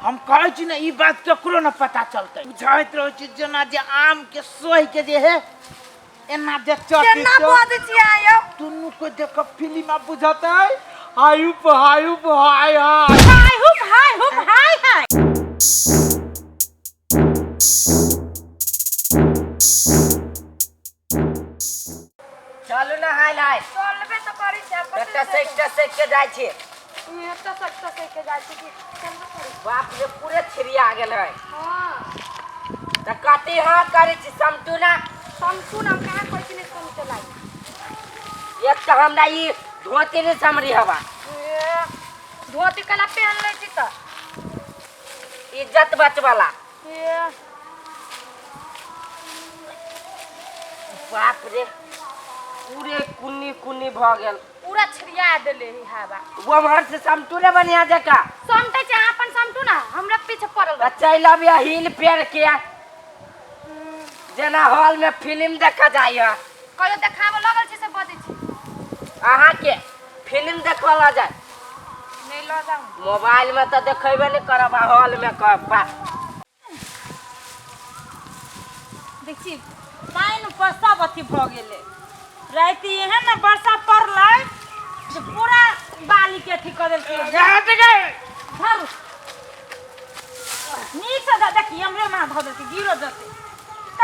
हम कहै छी ने ई बात ककरो न पता चलतै। बुझाइत रहै छी जेना जे आम के सोहि के जे है एना जे चटी केना बजै छियै अहाँ यौ? दुनू को देख फिल्म आ बुझतै हाय उप हाय उप हाय हाय हाय हुप हाय हुप हाय हाय। चलू ने हाय हाय। चलबे तऽ करै छै आब। एकटा से एकटा से के जाइ छी। एकटा से एकटा से के जाइ छी कि चलबे करै छी। बाप रे, पूरे छिरिया गेल है। हाँ। तऽ कथी हाँ करै छी? समटू ना। समटू ना, हम कहाँ कहै छी नहि समटे लागि। एक तऽ हमरा ई धोती नहि समरी हवा। ए, धोती कला पहन लै छी तऽ इज्जत बचवाला। ए, बाप रे, पूरे कुन्नी कुन्नी भऽ गेल। पूरा छिड़िया देले ही हवा। वो उम्हर से समटू ने बढ़िया जकाँ। समटे छै, अहाँ अपन समटू ना, हमरा पीछे पड़ल तऽ चलि अबिया हिल पेर के, जेना हॉल में फिल्म देखऽ जाइए। कहियो देखाबऽ लगल छी से बजै छी। अहाँके फिल्म देखऽ लऽ जाय। नहि लऽ जाउ। मोबाइल में तऽ देखेबे नहि करब आ हॉल में कहब बा। देखी पानि पर सब अथी भऽ गेलै। राति एहन ने वर्षा पड़लै जे पूरा बाली के अथी कऽ देलकै। धरू नीक से धर, देखी हमरे माँ धऽ देलकै, गिरो जेतै।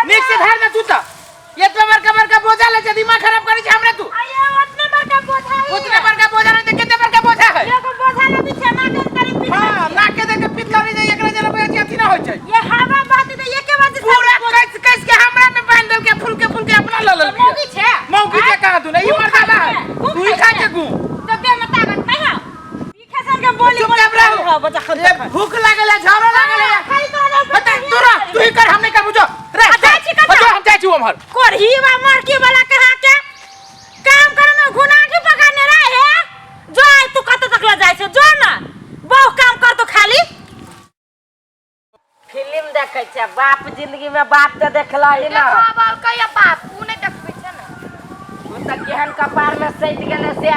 नीक से धर ने तू तऽ एतना बड़का बड़का बोझा ले छै, दिमाग खराब करै छै हमरा तू। आये ओतने बड़का बोझा है। उतने बड़का बोझा नहीं तऽ कते बड़का बोझा है? एगो बोझा लदी छै ना के तरी पीट। हां, नाक के देख के पीत लड़ी जाय, एकरा जेना बजे अथी ना होय छै। ये हवा बहती तऽ एके बजे पूरा कस कस के हमरा में बांध देलके, फूल के फूल के अपना ल लेलके। मौगी छै। मौगी के कहाँ तू नहीं मर्दाना है। तू ही खा के गु। तो देह में ताकत नहीं है। ई खेसन के बोली चुपचाप रहो। हां, बच्चा खा। ए, भूख लागल है, झाड़ो लागल है। खाली तो ना बता तू रह, तू ही कर, हम नहीं कर बुझो। रे, आ, जाइ छी कतऽ? जो हम जाइ छी उम्हर। कोरही वा मरकी वाला कहा के काम करे में घुना के पकाने रहे है। जो आइ तू कत तक ल जाइ छै, जो ना बहु काम कर तो खाली। फिल्म देखै छै बाप जिंदगी में, बाप तऽ देखला ही ना। देखाबल कहिया बाप उ नहि देखबै छै ने। ओ तऽ केहन कपार में सटि गेलै से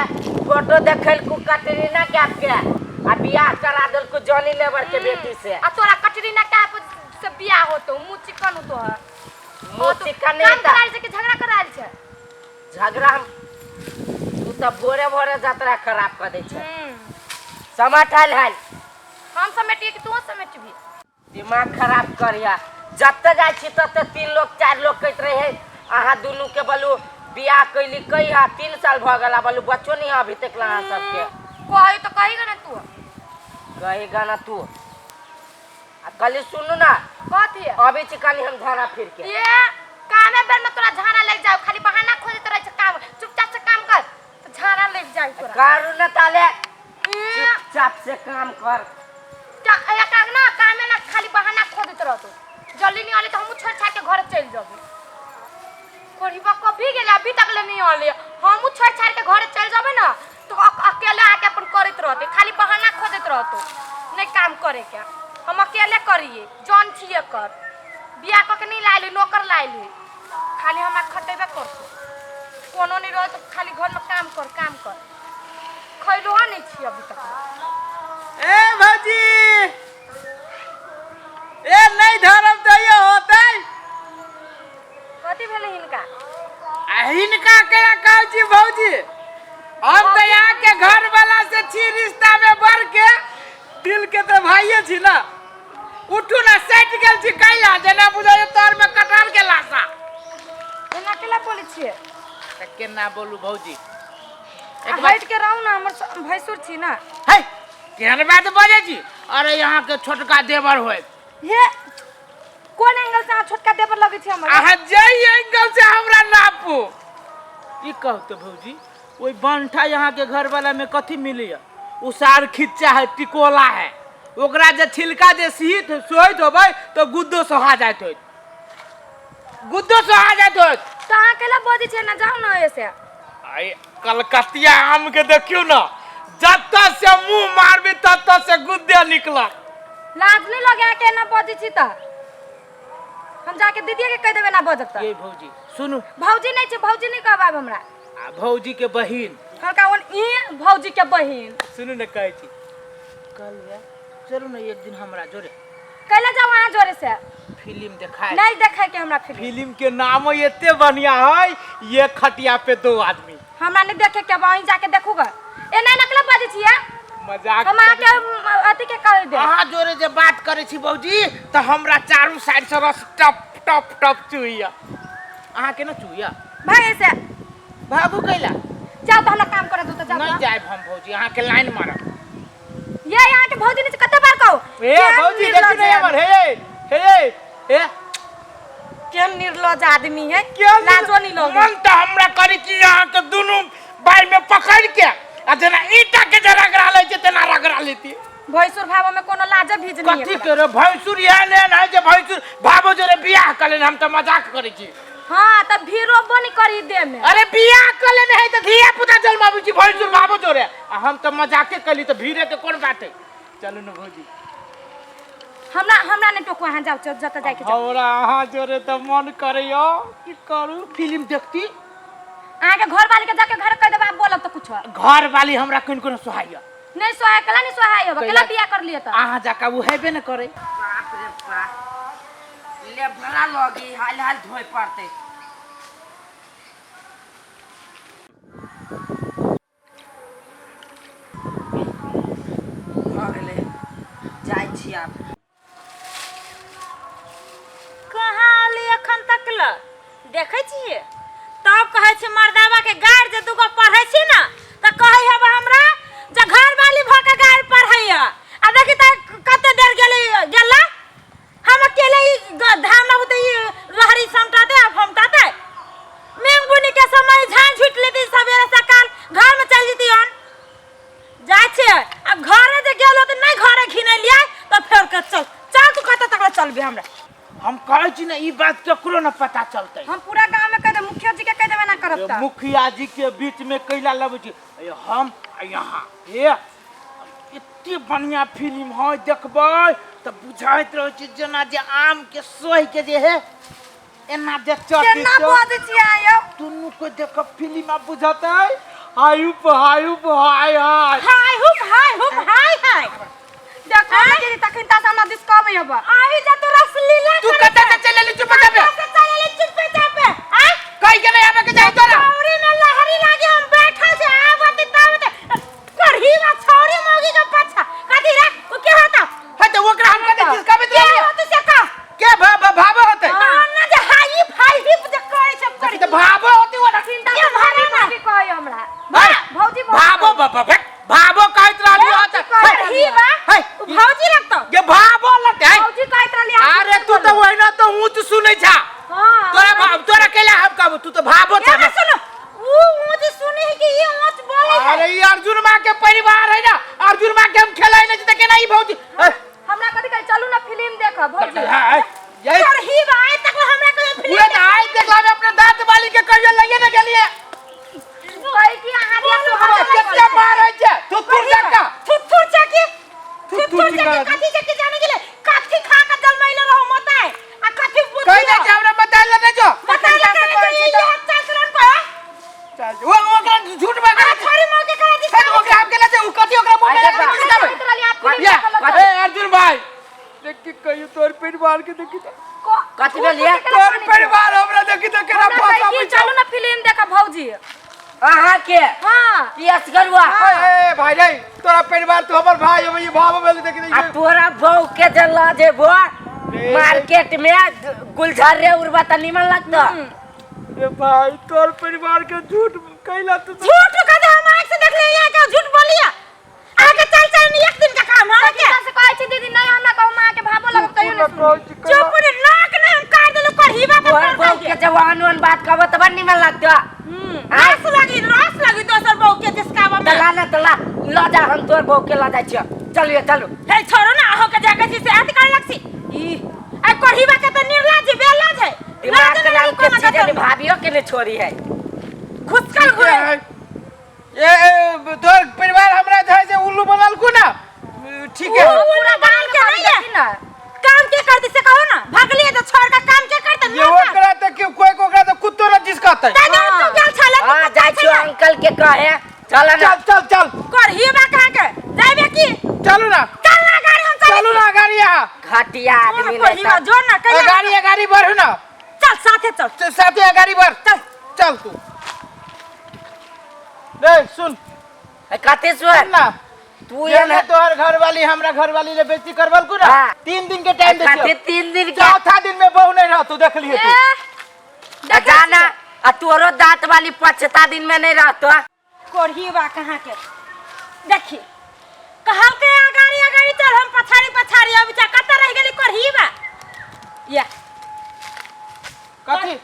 फोटो देखलकू कटरीना कैफ के आ बियाह करा देलकू जॉनी लेबर के बेटी से। आ तोरा कटरीना कैफ से बियाह होतो, मुँह चिकन होतो है। मुँह चिकन काम नहीं तऽ करायल छै कि झगड़ा करायल छै? झगड़ा हम तू तऽ भोरे भोरे जतरा खराब कऽ दै छै। समाठल हाल। हम समेटिए कि तू समेटबी? दिमाग खराब करिया। जतऽ जाइ छी ततऽ 3 लोग 4 लोग कहैत रहे अहाँ दुनू के बलू बियाह कैली कहिया, 3 साल भऽ गेल, बलू बच्चो नहीं अभी तक अहाँ सबके। कही तो कही ना तू। कही गाना तू। आ कहली सुनू ना। कथी? अबै छी कनी हम झाड़ा फिर के। ये कामे बेर में तोरा झाड़ा लग जाओ, खाली बहाना खोजैत रहै छै काम। चुपचाप से काम कर तो झाड़ा लग जाए तोरा। करू ना ताले। ए। चुपचाप से काम कर। का एक आग ना कामे ना खाली बहाना खोजैत रहतो। जल्दी नहीं आले तो हमहूँ छोड़ छाड़ के घर चलि जबे। कोढ़ीबा कभी गेलै अभी तक ले नहीं आले, हमहूँ छोड़ छाड़ के घर चलि जबे ना तो अकेले आके अपन करैत रहते, खाली बहाना खोजैत रहतो नहीं काम करे के। हम अकेले करिए, जौन छिए कर। बियाह कऽ के नहीं लायली, नौकर लायली, खाली हमरा खटेबे करतो। कोनो नहीं रहे तो खाली घर में काम कर काम कर। खैलो नहीं छी अभी तक। ए भौजी, ए नहीं धरम तो ये होतै। कथी भेलै हिनका? आ हिनका केना कहै छी भौजी, हम तऽ यहाँ के घर वाला से छी रिश्ता में बढ़ के, दिल के तऽ भाइये छी ना। उठू ना, सटि गेल छी कैला जेना बुझाइए तर में कटहर के लाशा। एना केला बोलै छियै? तऽ केना बोलू भौजी? एक हटि के रहू ना, हमर भैंसुर छी ना। है केहन बात बजै छी? अरे यहाँ के छोटका देवर होय। हे कोन एंगल से अहाँ छोटका देवर लगै छी हमरा? अहाँ जाहि एंगल से हमरा नापू। ई कहू तऽ भौजी, ओहि बंठा यहाँ के घर वाला में कथी मिलैया? उसार खिच्चा है, टिकोला है, ओकरा जे छिलका जे सीत सोइत होबै तऽ गुद्दो सोहा जाइत होइत, गुद्दो सोहा जाइत होइत। तऽ अहाँ केला बजै छियै ना? जाउ ना एसे। आई कलकतिया आम के देखियौ ना, जतऽ से मुंह मारबी ततऽ से गुद्दे निकलत। लाज नहीं लगे अहाँ के एना बजै छी तऽ? हम जाके दीदीए के कहि देबै ना बजब तऽ। ये भौजी सुनू। भौजी नहीं छै, भौजी नहीं कहब आब हमरा। आ भौजी के बहिन। हल्का ओन ई भौजी के बहिन। सुनू ने कहै छी, कल वे चलू ने एक दिन हमरा जोरे। कैला जाओ अहाँ जोरे से? फिल्म देखाए। नहीं देखे के हमरा फिल्म। फिल्म के नाम एते बढ़िया है, ये खटिया पे दो आदमी। हमरा नहीं देखे के, वहीं जाके देखूगा। ए नहीं नकला बाजै छियै। मजाक। हम अहाँके अथी के कह दे। अहाँ जोरे जे बात करै छी भौजी तऽ हमरा चारू साइड से रस टप टप टप चुइया। अहाँ के ना चुइया? भागे से। भागू कैला? जाओ तो हमरा काम करे दो तो जाओ। नहीं जायब हम भौजी, अहाँ के लाइन मारब। ये यहाँ के भौजी ने कते बार कहू? ए केहन भौजी देखी निर्लज नहीं है। हमर हे हे हे केहन निर्लज आदमी है, केहन लाजो नहीं लगे। मन तऽ हमरा करी कि अहाँ के दुनू बाई में पकड़ के आ जेना ईटा के जे रगड़ा लै छै तेना रगड़ा लेती। भैंसुर भावो में कोनो लाज भीज नहीं है। कथी के रे भैंसुर एहन एहन है जे भैंसुर भावो जोरे बियाह कऽ लेने, हम तऽ मजाक करै छी। हाँ तब भीरो बनी करी दे में। अरे बियाह कऽ लेने है तऽ धिया पुता जन्माबै छी भैंसुर भावो जोरे, आ हम तऽ मजाके कली तऽ भीड़े के कोन बात है। चलू ने भौजी। हमरा हमरा नहीं टोको, अहाँ जाओ जतऽ जाए के जाओ। हमरा अहाँ जोरे तऽ मन करैया की करू फिल्म देखती। अहाँ के घर वाली के जाके घर कह देब, आप बोलब तो कुछ। घर वाली हमरा कोन कोन सोहाइया? नहीं सोहाय, कला नहीं सोहाय होबा, कला कैला? बियाह कर लिए त। अहाँ जाका वो हेबे न करे। बाप रे बाप, ले भरा लगी हाल हाल धोए पड़ते। भऽ गेलै, जाइ छी आब। कहाँ अली एखन तक ल देखै छियै तब कहै छी मर्दाबा के गारि जे दूगो पढ़ै छी ने तऽ कहै हेब हमरा जे घरवाली भऽ के गारि पढ़ैया। आ देखी तऽ कते देर गेलै गेला, हम अकेले ई धान अब तऽ ई लहरी समटाते आ फमटाते। मेंग बुनी के समय झाँझ झुटि लेती, सवेरे सकाल घर में चलि जेती। अन जाइ छियै आ घरे जे गेलो तऽ नहि घरे घिनेलियै तऽ फेर के चल चल तू कतऽ तक चलबी हमरा। हम कहै छी ने ई बात केकरो न पता चलतै। हम पूरा गांव में कह देब, मुखिया जी के कह देबे ना करब ये त। मुखिया जी के बीच में कैला लबै छी ये हम आ यहाँ हे एते बढ़िया फिल्म है देखबै तऽ बुझाइत रहै छै जेना जे आम के सोहि के जे है एना जे चटी केना बजै छियै अहाँ यौ? दुनू को देख फिल्म आ बुझतै हाय उप हाय उप हाय हाय हाय हुप हाय हुप हाय हाय। देखो ने दीदी, तखन ता हमरा दिस कहबै हब। आही जा तू रसलीला। तू कतऽ से चलि एली चुप चापे? से चल एली चुपे चापे आय। कहि के नहि आबे के चाही तोरा। छौरी में लहरी लागी हम बैठल से आवत तावत करही बा छौरी मौगी के पाछा कथी रे उ के होता है तऽ ओकरा हम कथी चीज कहबे के होत से का के भाबो होतै? हाँ ना जे हाई फाई हिप जे करे छै देखी तऽ भाबो होतै ओना। के भारी ना भौजी कहै हमरा। भाई, भौजी भाबो भाबो कहैत रहली हो तऽ करही बा है, उ भौजी रखतो ये भाबो लगतै है। भौजी कहैत रहली अहाँ। अरे तू तऽ ओहिना तऽ ऊँच सुनै छा। हाँ। तोरा भाव तोरा कैला हम कहबो, तू तऽ भाबो छा। ए सुनो, उ ऊँच सुने है कि ई ऊँच बोले है? अरे ई अर्जुन माँ के परिवार है ना, अर्जुन माँ के हम खेलै नहीं छी तऽ केना ई भौजी ए, हमरा कथी कहै चलू ना फिल्म देखब भौजी। हाँ, यही करही बा आइ तक हमरा कोई उहे फिल्म तऽ आइ देखला में अपना दांत वाली के कहियो लइए ने गेलिए। कहै कि अहाँ दिया हमरा कते मारै छै थुथुर जका। थुथुर चकी, थुथुर थुथुर चकी। चकी कथी चकी जाने गेले? कथी खा के जलमैले रहो मोताय आ कथी बुद्धि कहि दे छै हमरा बतायल नहि जो। बताइले से करे कहै तो छी ई तऽ- चाल चलन को ओ ओकरा झूठ बात आ छोरी मौके करा दी। ओकरा हम केला छै उ कथी ओकरा मुंह में अच्छा, लगा के कहैत रहली अहाँ फिल्म या देखऽ लग ए अर्जुन भाई देखी कहियो तोर परिवार के देखी तऽ कथी भेल ये? तोर परिवार हमरा देखी तऽ केना हमरा कहै फंसाबै कि छै। चलू ना फिल्म देखब भौजी। अहाँ के हाँ। पियस गरुआ। ए भाई रे तोरा परिवार तो हमर भाई हवे, ई भाव भेल देखी आ देखी। तोरा बहू के जे ल जेबो मार्केट में गुलझर रे उड़बा त निमन लगतो। रे भाई तोर परिवार के झूठ कैला तू झूठ कह हम आँख से देख ले यहाँ के झूठ बोलिया। अहाँ के चल चल एक दिन का काम है के? से कहै छी दीदी नहीं हमरा कहू माँ के भावो लगब तैयो नहीं सुनी। चुप रे नाक ने हम काट देलु करहीबा के। तोहर बहू के जवान वन बात कहबो त बड़ निमन लगतो। रस लगी, रस लगी दोसर बहू के जिसकावा में। तला ना तला ल जा, हम तोर बहू के ल जाइ छियो। चलिए चलू। हे छोड़ो ना, अहो के जाके छी से अथी करे लगसी ई आ करहीबा के त निर्लाज बेलाज है। दिमाग लाज के नहीं नाम के कोनो चीज के भाभियो के ने छोड़ी है। घुसकल घुरे। ए ए तोर परिवार हमरा जे है से उल्लू बनल को ना ठीक है। उ पूरा गाल के नहीं है देखी ना। काम के करते से कहो ना, भगलिए तो छोड़ के काम के करते ये ओकरा त के कोई को ओकरा त कुत्तो न जिसकातै। तै तू गेल छले। हां जाइ छियो अंकल के कहे चल ना। चल चल चल करहीबा कहाँ के जाइबे की? चलू ना। चल ना गाड़ी हम घटिया आदमी नहीं कोढ़ीवा जो ना कहिया अगाड़ी अगाड़ी बढ़ू ना। चल साथे चल। चल साथे अगाड़ी बढ़। चल। चल तू रे सुन। कथी सुन सुन ना तू ये ये ना तोहर घर वाली हमरा घर वाली ले बेइज्जती करबल को ना। हाँ। 3 दिन के टाइम दे कथी छियो। 3 दिन के चौथा दिन में बहू नहीं रह तू देख लिए तू। जाना आ तोरो दांत वाली पछता दिन में नहीं रहतो। कोढ़ीवा कहाँ के देखी कहलके अगाड़ी अगाड़ी चल हम पछाड़ी पछाड़ी अभी चा कत रह गेली कोढ़ीवा या कथी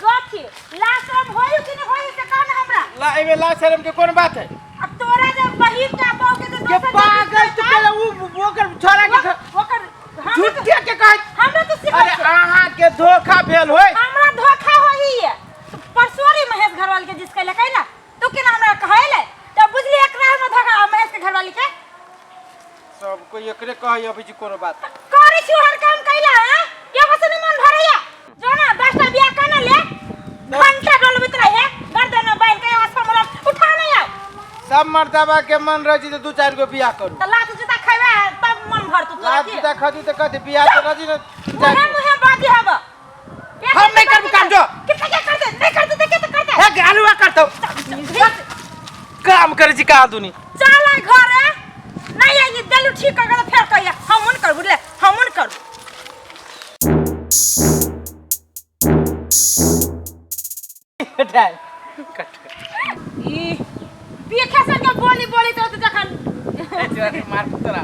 कथी लास्ट में होई कि नहीं होई से कह ना हमरा। ला एमे ला शर्म के कोन बात है? अब तोरा जे बहिन का बहू के जे के दोसर पागल तू पहले उ ओकर छोरा के ओकर झूठे के कह हमरा तो सिखै अरे छै। अहाँ के धोखा भेल होय। हमरा धोखा होई है परसोरी महेश घरवाली के जिसके ले कहला तू केना हमरा कहले त बुझली एकरा हमरा धोखा महेश के घरवाली के सब कोई एकरे कहै अबै छी कोनो बात करे छी हर काम कैला हैं के बस नहीं मन भरैया जो ना 10 टा बियाह कर ले घंटा डोलबित रहे गर्दन में बांध के आस हमरा उठा नहीं आओ। सब मर्दबा के मन रह जी तो 2-4 गो बियाह करू त लात जूता खैबे तब मन भरतौ तोरा लात की जूता खदी त कथी बियाह तो रजी न मुहे मुहे बाजी हब हम नहीं करबू काम जो। कितना क्या करते नहीं करते त के त करते हे गालुआ करतौ काम करे छी का दुनी चल आ घरे नहीं आई देलु ठीक कर के फेर कहिया हम उन करबू ले हम उन करबू। डाल कट ई पीखे से के बोली बोली तो जखन ए चोरी मार तोरा।